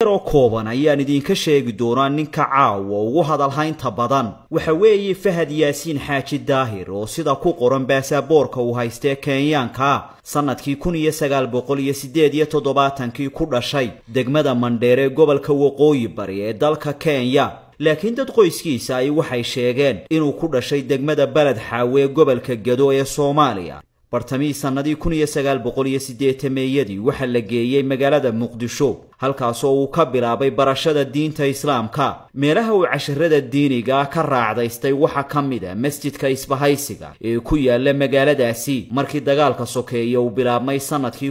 Oo kooban ayaan idinka sheegi doonaa ninka caawa ugu hadalhaynta badan. Waxa weeye Fahad Yaasiin Xaaji Daahir, oo sida ku qoran baasaboorka uu haystee Kenyaanka, sanadkii 1978-kii ku dhashay degmada Mandheere ee gobolka Waqooyi Bari ee dalka Kenya. Laakiin dad qoyskiisa ay waxay sheegeen inuu ku dhashay degmada Baled Xaawe ee gobolka Gado ee Soomaaliya. Bartamihii sannadii 1980-meeyadii waxaa la geeyey magaalada Muqdisho, halkaasoo uu ka bilaabay barashada diinta Islaamka. Meelaha uu casharada diiniga ka raacdaystay waxaa ka mid a masjidka Isbahaysiga ee ku yaala magaaladaasi. Markii dagaalka sokeeye uu bilaabmay sannadkii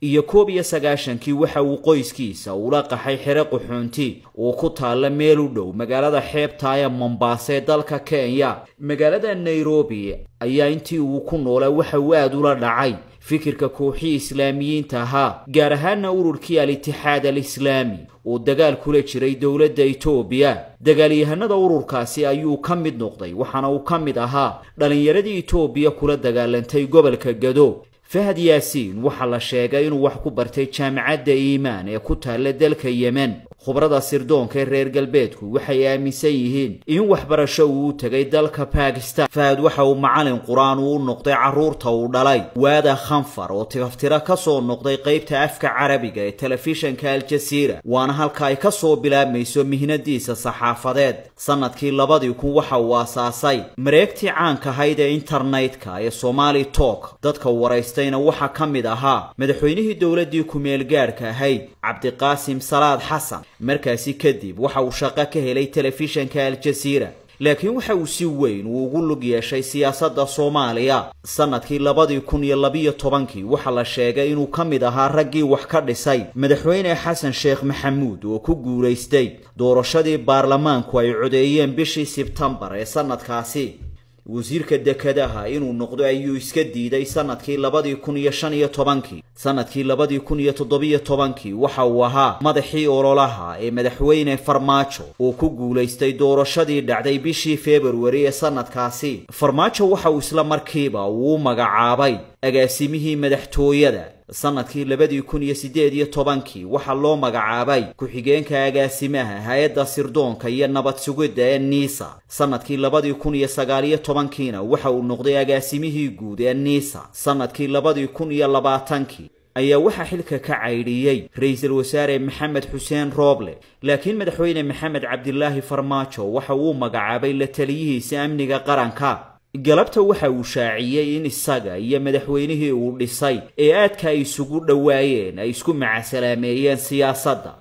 1991-kii, waxa uu qoyskiisa ula qaxay xere qaxoonti oo ku taalla meel u dhow magaalada xeebta ee Mombaasa ee dalka Kenya. Magaalada Nairobi ayaa intii uu ku noolaa waxa uu aada ula dhacay fikirka kooxii Islaamiyiinta ahaa, gaar ahaana ururkii Al-Itixaad Alislaami oo dagaal kula jiray dowladda Etoobiya. Dagaalyahanada ururkaasi ayuu ka mid noqday, waxaana uu ka mid ahaa dhallinyaradii Etoobiya kula dagaalantay gobolka Gado. Fahad Yaasiin waxaa la sheegay inuu wax ku bartay jaamacadda Iimaan ee ku taalla dalka Yemen. Khubrada sirdoonka ee reer galbeedku waxay aaminsan yihiin in waxbarasho uu u tegay dalka Bakistan. Fahad waxa uu macalin Qur-aan uu noqday carruurta uu dhalay Waada Khanfar, oo tifaftiro ka soo noqday qaybta afka Carabiga ee telefishanka Aljasiira, waana halka ay ka soo bilaabmayso mihnadiisa saxaafadeed. Sanadkii 2000 waxa uu aasaasay mareegtii caanka ahayd ee internetka ee Somali Talk. Dadka waraystayna waxaa ka mid ahaa madaxweynihii dowladdii ku-meel gaadhka ahayd, Cabdiqaasim Salaad Xasan. Markaasi kadib waxa uu shaqo ka helay telefishanka Aljasiira, laakiin waxa uu si weyn uu ugu lug yeeshay siyaasadda Soomaaliya. Sanadkii 2012-kii waxaa la sheegay inuu ka mid ahaa raggii wax ka dhisay madaxweyne Xasan Sheekh Maxamuud, oo ku guulaystay doorashadii baarlamaanku ay codeeyeen bishii Sebtembar ee sanadkaasi. Wasiirka dekadaha inuu noqdo ayuu iska diiday sanadkii 2015-kii. Sanadkii 2017-kii waxa uu ahaa madaxii ololaha ee madaxweyne Farmaajo, oo ku guulaystay doorashadii dhacday bishii Februari ee sanadkaasi. Farmaajo waxa uu isla markiiba uu magacaabay agaasimihii madaxtooyada. Sanadkii 2018-kii waxaa loo magacaabay ku-xigeenka agaasimaha hay-adda sirdoonka iyo nabad sugidda ee NISA. Sanadkii 2019-kiina waxa uu noqday agaasimihii guud ee NISA. Sanadkii 2020-kii ayaa waxaa xilka ka caydhiyey ra-iisul wasaare Maxamed Xuseen Rooble, laakiin madaxweyne Maxamed Cabdilaahi Farmaajo waxa uu magacaabay la taliyihiisa amniga qaranka. Galabta waxa uu shaaciyey in isaga iyo madaxweynihii uu dhisay ee aadka ay isugu dhowaayeen ay isku macasalaameeyeen siyaasadda.